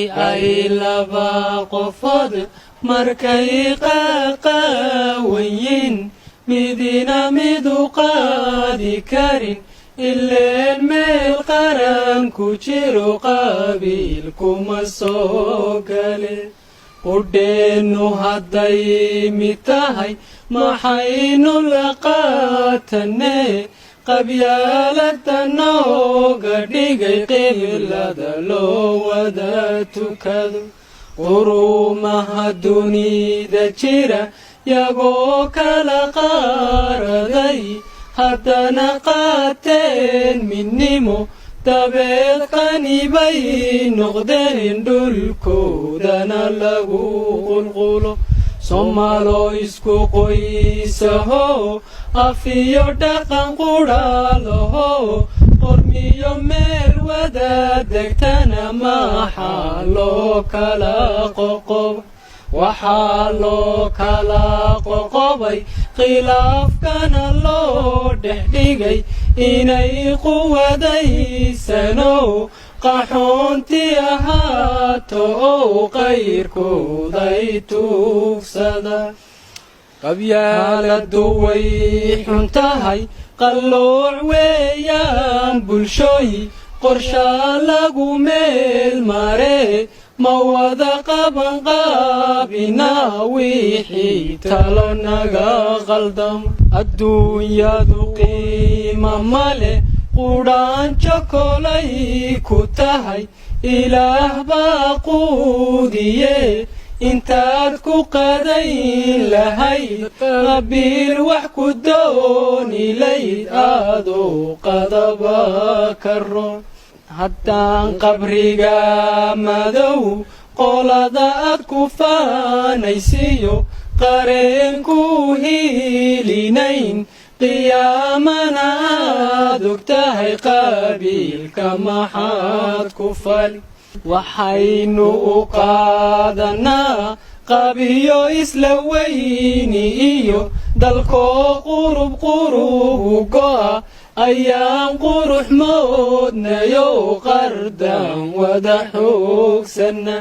Haddii ay laba qofood markay qaqaawanyiin, midina midu qaadi karin, ileen meel qaran ku jiro qabiil kuma soo gale. Qudheennu hadday mid tahay, maxaynu la qaatanee qabyaalada nooga dhigay qiblada loo wada tukado? Quruumaha dunida jira yagoo kala qaaraday, haddana qaateen midnimo, dabeed qani bay noqdeen, dhulkoodana lagu qulqulo. Soomaalo isku qoysaho, af iyo dhaqan qudha laho, qormiyo meel wada degtana, maxaa loo kala qoqob? Waxaa loo kala qoqobay, khilaafkana loo dhex dhigay, inay quwadaysano qaxoonti ahaato oo qayrkooday tuugsada. Qabyaaladu way xun tahay, qallooc weeyaan bulshooyi, qorshaa lagu meel maree. Ma wada qaban qaabinaa wixii talo naga qaldamo? Adduunyadu qiima male, qudhaanjo kolay ku tahay. Ilaah baa quudiye, intaad ku qadayn lahayd qabiil wax ku dooni layd, adoo qadaba ka roon. Haddaan qabriga madow qolada aad ku faanaysiyo qareen ku hiilinayn, qiyaamana aad og tahay, qabiilka maxaad ku fali? Waxaynu u qaadanaa qabiyo isla weyni iyo dalkoo qurub qurubu go'a ayaan qurux moodnayo, qardan wada xoogsana.